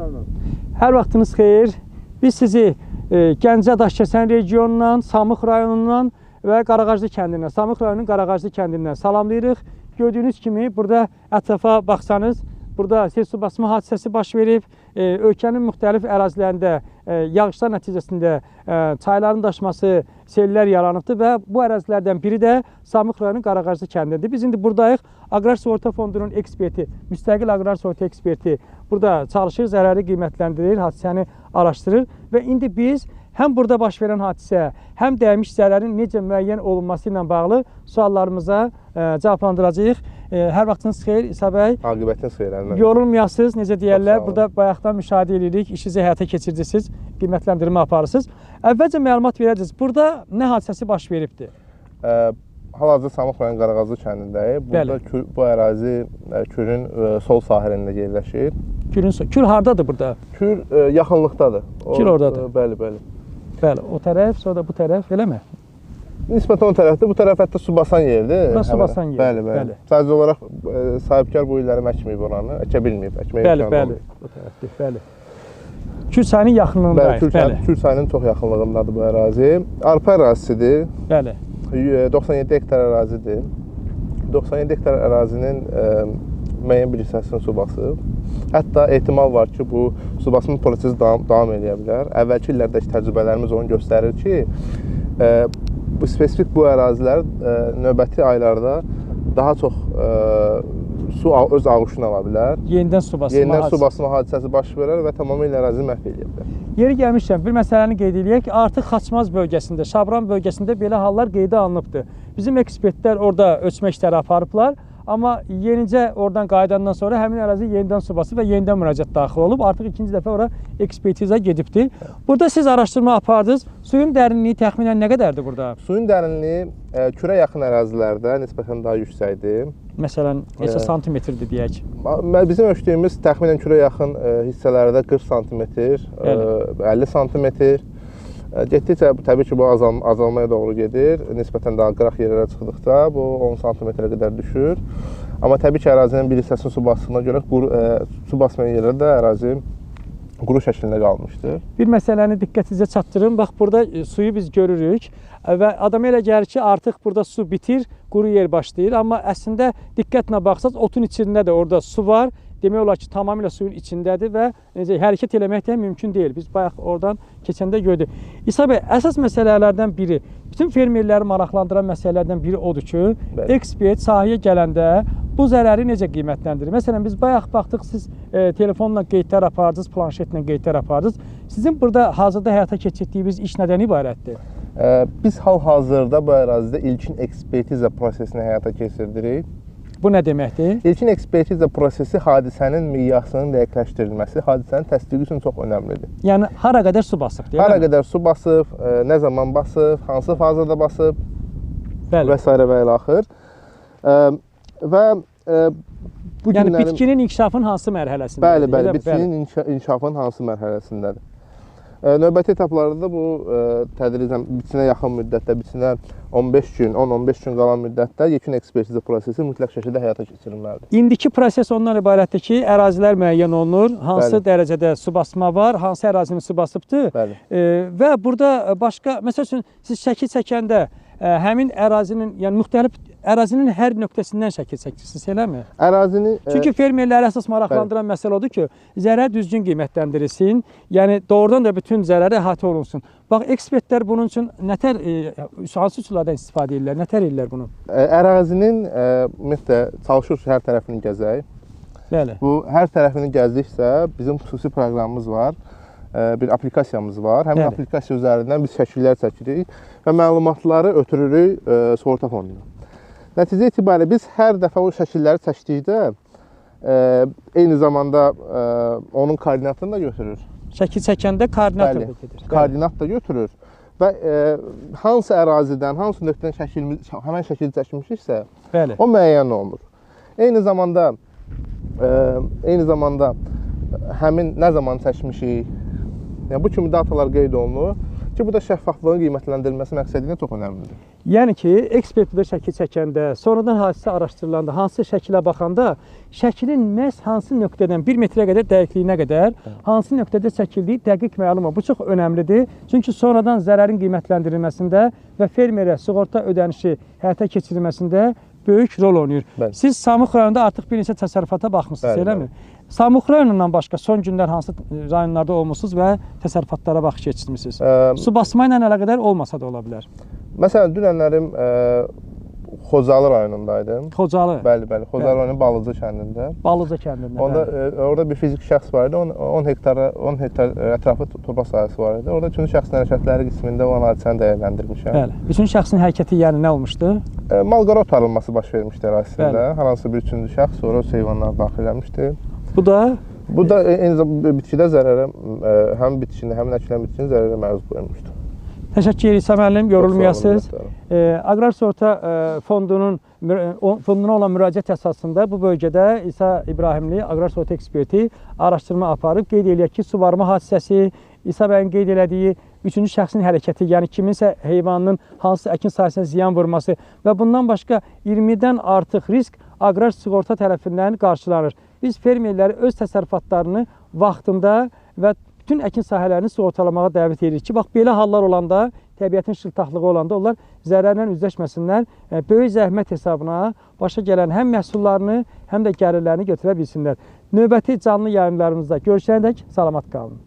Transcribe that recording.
müəllim. Hər vaxtınız xeyir. Biz sizi Gəncə Daşkəsən regionundan, Samux rayonundan və Qarağaclı kəndindən, Samux rayonunun Qarağaclı kəndindən salamlayırıq. Gördüyünüz kimi burada ətrafa baxsanız, burada sel su basma hadisəsi baş verib. Ölkənin müxtəlif ərazilərində yağışlar nəticəsində çayların daşması, sellər yaranıbdır və bu ərazilərdən biri də Samux rayonunun Qarağaclı kəndindir. Biz indi buradayıq. Aqrar Sığorta Fondunun eksperti, müstəqil aqrar sığorta eksperti burada çalışır, zərəri qiymətləndirir, hadisəni araşdırır və indi biz həm burada baş verən hadisə, həm dəymiş zərərin necə müəyyən olunması ilə bağlı suallarımıza cavablandıracağıq. Hər vaxtınız xeyir İsa bəy. Aqibətiniz xeyir əlbəttə. Yorulmayasınız, necə deyərlər, burada bayaqdan müşahidə edirik, işinizi həyata keçirirsiniz, qiymətləndirmə aparırsınız. Əvvəlcə məlumat verəcəksiniz. Burada nə hadisəsi baş veribdir? Hal-hazırda Samux rayonu Qarağaclı kəndindəyik. Burada bu ərazi Kürün sol sahilində yerləşir. Kür hardadır burada? Kür yaxınlıqdadır. Kür oradadır. Bəli, bəli. Bəli, o tərəf, sonra da bu tərəf, eləmi? Nisbətən o tərəfdir. Bu tərəf hətta su basan yerdir. Bura su basan yerdir. Bəli, bəli. Sadəcə olaraq sahibkar bu illəri əkməyib oranı, əkə bilməyib, əkməyə imkanı olmayıb. Bəli, bəli, o tərəfdir, bəli. Kür çayının yaxınlığındayıq. Bəli, Kür çayının çox yaxınlığındadır bu ərazi. Arpa ərazisidir. Bəli. 97 hektar ərazidir. 97 hektar ərazinin müəyyən bir hissəsini su basıb. Hətta ehtimal var ki, bu su basma prosesi davam eləyə bilər. Əvvəlki illərdəki təcrübələrimiz onu göstərir ki, bu spesifik bu ərazilər növbəti aylarda daha çox su öz ağuşuna ala bilər. Yenidən su basma. Yenidən su basma hadisəsi baş verər və tamamilə ərazini məhv eləyə bilər. Yeri gəlmişkən bir məsələni qeyd eləyək. Artıq Xaçmaz bölgəsində, Şabran bölgəsində belə hallar qeydə alınıbdır. Bizim ekspertlər orada ölçmə işləri aparıblar. Amma yenicə oradan qayıdandan sonra həmin ərazi yenidən su basıb və yenidən müraciət daxil olub. Artıq ikinci dəfə ora ekspertiza gedibdir. Burada siz araşdırma apardınız. Suyun dərinliyi təxminən nə qədərdir burada? Suyun dərinliyi kürə yaxın ərazilərdə nisbətən daha yüksəkdir. Məsələn, neçə santimetrdir deyək? Bizim ölçdüyümüz təxminən kürə yaxın hissələrdə 40 santimetr, 50 santimetr. Getdikcə təbii ki, bu azalmaya doğru gedir. Nisbətən daha qıraq yerlərə çıxdıqca bu 10 santimetrə qədər düşür. Amma təbii ki, ərazinin bir hissəsini su basdığına görə su basmayan yerlərdə də ərazi quru şəklində qalmışdır. Bir məsələni diqqətinizə çatdırım. Bax, burada suyu biz görürük və adam elə gəlir ki, artıq burada su bitir, quru yer başlayır. Amma əslində diqqətlə baxsaq, otun içində də orada su var. Demək olar ki, tamamilə suyun içindədir və necə, hərəkət eləmək də mümkün deyil. Biz bayaq oradan keçəndə gördük. İsa bəy, əsas məsələlərdən biri, bütün fermerləri maraqlandıran məsələlərdən biri odur ki, bəli, ekspert sahəyə gələndə bu zərəri necə qiymətləndirir? Məsələn, biz bayaq baxdıq, siz telefonla qeydlər apardınız, planşetlə qeydlər apardınız. Sizin burada hazırda həyata keçirdiyiniz iş nədən ibarətdir? Biz hal-hazırda bu ərazidə ilkin ekspertiza prosesini həyata keçirdirik. Bu nə deməkdir? İlkin ekspertiza prosesi hadisənin miqyasının dəqiqləşdirilməsi, hadisənin təsdiqi üçün çox önəmlidir. Yəni, hara qədər su basıb, deyil mi? Hara qədər su basıb, nə zaman basıb, hansı fazada basıb və s. və ilaxır. Və bu yəni, günlərin... bitkinin inkişafın hansı mərhələsindədir? Bəli, bəli, bitkinin inkişafın hansı mərhələsindədir? Növbəti etaplarda da bu tədricən biçinə yaxın müddətdə, biçinə 15 gün, 10-15 gün qalan müddətdə yekun ekspertiza prosesi mütləq şəkildə həyata keçirilməlidir. İndiki proses ondan ibarətdir ki, ərazilər müəyyən olunur, hansı dərəcədə su basma var, hansı ərazini su basıbdır. Bəli. Və burada başqa, məsəl üçün, siz şəkil çəkəndə həmin ərazinin, yəni müxtəlif ərazinin hər nöqtəsindən şəkil çəkirsiniz, eləmi? Ərazini... Çünki fermerləri əsas maraqlandıran məsələ odur ki, zərər düzgün qiymətləndirilsin, yəni doğrudan da bütün zərəri əhatə olunsun. Bax, ekspertlər bunun üçün nətər, hansı üsullardan istifadə edirlər, nətər edirlər bunu? Ərazinin, ümumiyyətlə, çalışırıq hər tərəfini gəzək. Bəli. Bu, hər tərəfini gəzdiksə, bizim xüsusi proqramımız var, bir aplikasiyamız var. Həmin aplikasiya üzərindən biz şəkillər çəkirik və məlumatları ötürürük sığorta fonduna. Nəticə itibarilə biz hər dəfə o şəkilləri çəkdikdə eyni zamanda onun koordinatını da götürür. Şəkil çəkəndə koordinat da gedir. Koordinat da götürür və hansı ərazidən, hansı nöqtədən həmən şəkil çəkmişiksə, o müəyyən olunur. Eyni zamanda həmin nə zaman çəkmişik, yəni bu kimi datalar qeyd olunur ki, bu da şəffaflığın qiymətləndirilməsi məqsədi ilə çox önəmlidir. Yəni ki, ekspert burada şəkil çəkəndə, sonradan hadisə araşdırılanda, hansı şəkilə baxanda, şəklin məhz hansı nöqtədən 1 metrə qədər dəqiqliyinə qədər, hansı nöqtədə çəkildiyi dəqiq məlum olur. Bu çox önəmlidir. Çünki sonradan zərərin qiymətləndirilməsində və fermerə sığorta ödənişi həyata keçirilməsində böyük rol oynayır. Bəli. Siz Samux rayonunda artıq bir neçə təsərrüfata baxmısınız, Bəli, eləmi? Samux rayonundan başqa son günlər hansı rayonlarda olmusunuz və təsərrüfatlara baxış keçirmisiniz? Su basma ilə əlaqədar olmasa da ola bilər. Məsələn, dünənlərim Xocalı rayonundaydım. Xocalı. Bəli, bəli. Xocalı rayonunun Balıcı kəndində. Balıca kəndində. Onda bəli. Orada bir fiziki şəxs var idi. 10 hektara 10 hektar ətrafı torpaq sahəsi var idi. Orada üçüncü şəxsin hərəkətləri qismində olan hadisəni dəyərləndirmişəm. Bəli. Üçüncü şəxsin hərəkəti yəni nə olmuşdu? Malqara otarılması baş vermişdi ərazisində. Bəli. Hər hansı bir üçüncü şəxs sonra öz heyvanları daxil eləmişdi. Bu da Bu da eyni zamanda bitkidə zərərə, həm bitkinin, həm əkilən bitkinin zərərə məruz qoymuşdu. Təşəkkür edirik İsa müəllim, yorulmayasınız. Çox sağ olun, minnətdaram. Aqrar Sığorta fonduna olan müraciət əsasında bu bölgədə İsa İbrahimli, Aqrar Sığorta eksperti araşdırma aparıb. Qeyd eləyək ki, suvarma hadisəsi, İsa bəyin qeyd elədiyi üçüncü şəxsin hərəkəti, yəni kiminsə heyvanının hansı əkin sahəsinə ziyan vurması və bundan başqa 20-dən artıq risk aqrar sığorta tərəfindən qarşılanır. Biz fermerləri öz təsərrüfatlarını vaxtında və bütün əkin sahələrini sığortalamağa dəvət edirik ki, bax belə hallar olanda, təbiətin şıltaqlığı olanda onlar zərərlə üzləşməsinlər, böyük zəhmət hesabına başa gələn həm məhsullarını, həm də gəlirlərini götürə bilsinlər. Növbəti canlı yayımlarımızda görüşənədək salamat qalın.